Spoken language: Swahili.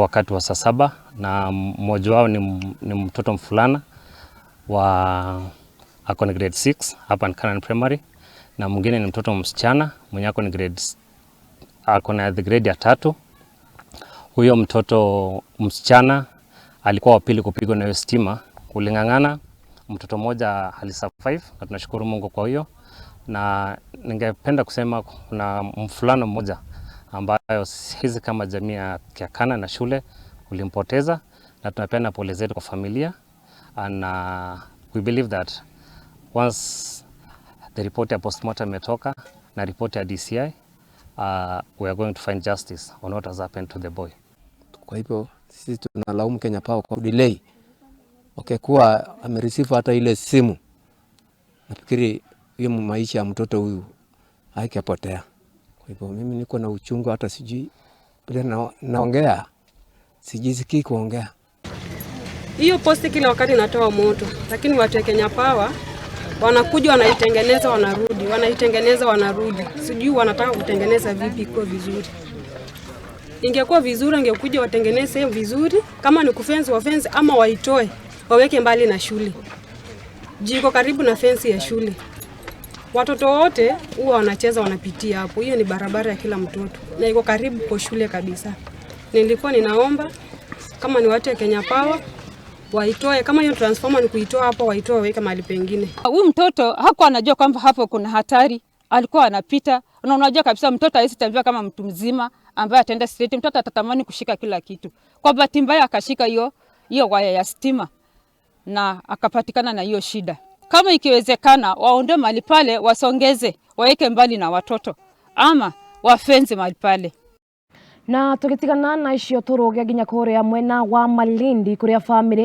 Wakati wa saa 7 na mmoja wao ni mtoto mvulana wa ako ni grade 6 hapa Canaan Primary, na mwingine ni mtoto msichana mwenye ako na the grade ya 3. Huyo mtoto msichana alikuwa wa pili kupigwa na hiyo stima. Kuling'ang'ana, mtoto mmoja alisurvive na tunashukuru Mungu kwa hiyo. Na ningependa kusema kuna mvulana mmoja ambayo sisi kama jamii ya Kiakana na shule ulimpoteza, na tunapeana pole zetu kwa familia, and we believe that once the report ya postmortem imetoka na report ya DCI, we are going to find justice on what has happened to the boy. Kwa hivyo sisi tunalaumu Kenya Power kwa delay. Wakikuwa amereceive hata ile simu, nafikiri hiyo maisha ya mtoto huyu haingepotea. Kwa hivyo mimi niko na uchungu, hata sijui vile naongea, sijisikii kuongea. Hiyo posti kila wakati inatoa moto, lakini watu wa Kenya Power wanakuja wanaitengeneza, wanarudi, wanaitengeneza, wanarudi. Sijui wanataka kutengeneza vipi ikuwe vizuri. Ingekuwa vizuri angekuja watengeneze vizuri, kama ni kufence wafence, ama waitoe waweke mbali na shule. Jiko karibu na fence ya shule. Watoto wote huwa wanacheza wanapitia hapo. Hiyo ni barabara ya kila mtoto na iko karibu kwa shule kabisa. Nilikuwa ninaomba kama ni watu ya Kenya Power waitoe, kama hiyo transformer ni kuitoa hapo, waitoe waweke mahali pengine. Huyu mtoto hakuwa anajua kwamba hapo kuna hatari, alikuwa anapita, na unajua kabisa mtoto hawezi tembea kama mtu mzima ambaye ataenda straight. Mtoto atatamani kushika kila kitu. Kwa bahati mbaya akashika hiyo hiyo waya ya stima na akapatikana na hiyo shida. Kama ikiwezekana, waondoe mahali pale, wasongeze, waweke mbali na watoto ama wafence mahali pale. Na tugitigana na icio turuge nginya kuria mwena wa Malindi kuria family